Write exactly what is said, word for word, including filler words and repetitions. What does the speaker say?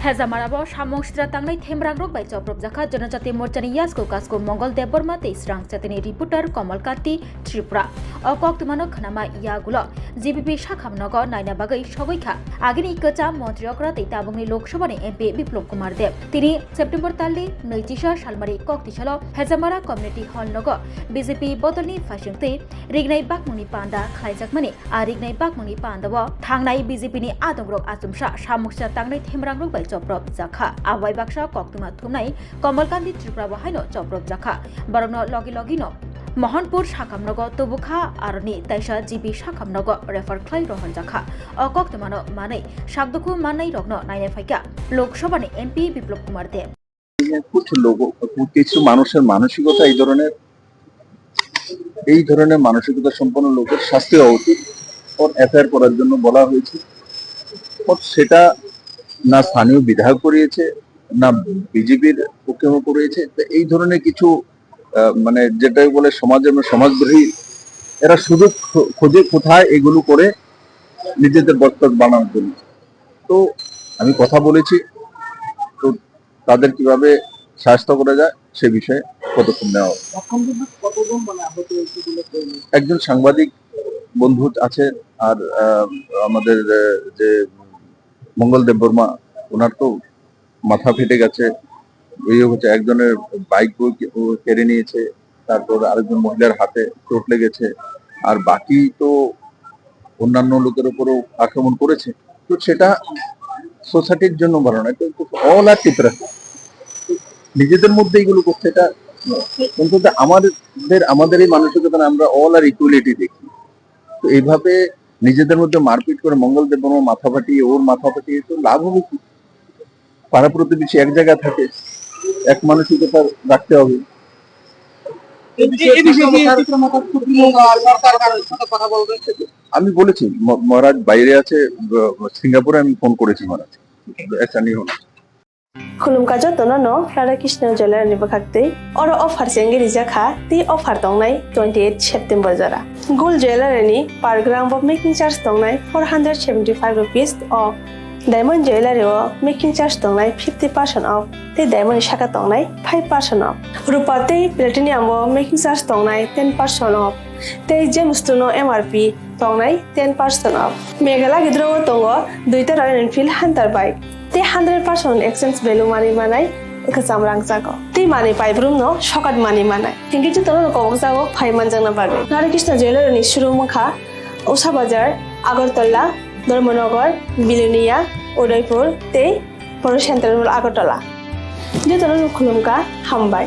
Hezamarao samung sitra tangnai themrangrok bai chopropjakha Janajati Morchani Yasko Kasko Mongol Debbarma tei Srang Chatini reporter Komal Kanti Tripura. O koktwmano khnama yagulo G B P sakhamnogo naina bagwi sogwi kha. Agini kwcham montri okra tei tabukni Lok Sabhani M P Biplop Kumar Deb. Tini September talni nwichisa salmari koktisalo Hezamara Community Hall nogo B J P bodolni phaisingtwi rignai bakmungni panda khlaijakmani. A rignai bakmungni pandao thangnai B J P ni adongrok achomsa samung sitra tangnai themrangrok bai chopropjakha. Abai baksa koktwma thumnai Komal Kanti Tripura bo haino chopropjakha. Borokno logi logino Mohanpur sakhamnogo tubukha, aroni taisa G B sakhamnogo refer khlai rohorjakha. O koktwmano manwi sakdukhu mannairokno naina phaikha Lok Sabhani M P Biplop Kumar Deb. कुछ लोगों, कुछ, কিছু মানুষের মানসিকতা এই ধরনের, এই ধরনের মানসিকতা সম্পন্ন লোকের শাস্তি হওয়া উচিত। ওর এফআইআর করার জন্য বলা হয়েছে। ওর সেটা না স্থানীয় বিধায়ক করিয়েছে, না বিজেপির পক্ষে করিয়েছে। তো এই ধরনের কিছু, আহ, মানে যেটাই বলে সমাজে, মানে সমাজদ্রোহী, এরা সুযোগ খো-, খোঁজে কোথায় এগুলো করে নিজেদের বস্তাত বানানোর জন্য। তো আমি কথা বলেছি, তো তাদের কিভাবে সাহায্য করা যায় সে বিষয়ে পদক্ষেপ নেওয়া হবে। এখন পর্যন্ত কতজন মানে আহত হয়েছে বলে জানেন? একজন সাংবাদিক বন্ধু আছে, আর, আহ, আমাদের, আহ, যে মঙ্গল দেববর্মা, ওনার তো মাথা ফেটে গেছে, এই হচ্ছে একজনের বাইক ও কে-, ও কেড়ে নিয়েছে, তারপর আরেকজন মহিলার হাতে চোট লেগেছে, আর বাকি তো অন্যান্য লোকের উপরও আক্রমণ করেছে। তো সেটা সোসাইটির জন্য ভালো নয়, কিন্তু অল আর টিপ্রা নিজেদের মধ্যে এগুলো করছে, এটা অন্তত আমাদের, আমাদের এই মানসিকতা না, আমরা অল আর ইকুয়ালিটি দেখি। তো এইভাবে নিজেদের মধ্যে মারপিট করে মঙ্গল দেববর্মার মাথা ফাটিয়ে, ওর মাথা ফাটিয়ে তো লাভ হবে কি? পাড়া প্রতিবেশী এক জায়গায় থাকে, এক মানসিকতা রাখতে হবে। এই বিষয়ে, এই বিষয়ে কি ত্রিপুরা মোর্চার সুপ্রিমো বা সরকার কারোর সাথে কথা বলবে? আমি বলেছি, ম-, মহারাজ বাইরে আছে, ব-, সিঙ্গাপুরে আমি ফোন করেছি মহারাজ। একটা নিয়ে হলো। Khulumkha jotono no Radha Krishna Jewellery ni bwkhaktwi. Oro offer se wngwi rijak kha tei offer tongnai twenty eight September jora. Gold Jewellery ni per gram bo making charge tongnai four hundred seventy five rupees o. Diamond Jewellery o making charge tongnai fifty percent off tei diamond ni saka tongnai five percent off. Rupa tei platinum o making charge tongnai ten percent off tei gemstone o M R P tongnai ten percent off. Meghalaya gidro o tongo duita Royal Enfield Hunter bike tei hundred percent exchange value manwi manai kwcham rangchago tei manwi paibrumno sokat manwi manai. Hinkhe jotono kobokjago phai manjakna bagwi. Radha Krishna Jewellery ni showroom wngkha Usha Bazar, Agartala, Dharmanagar, Bilonia, Udaipur tei Poro Central Agartala. Jotono khulumkha, hambai.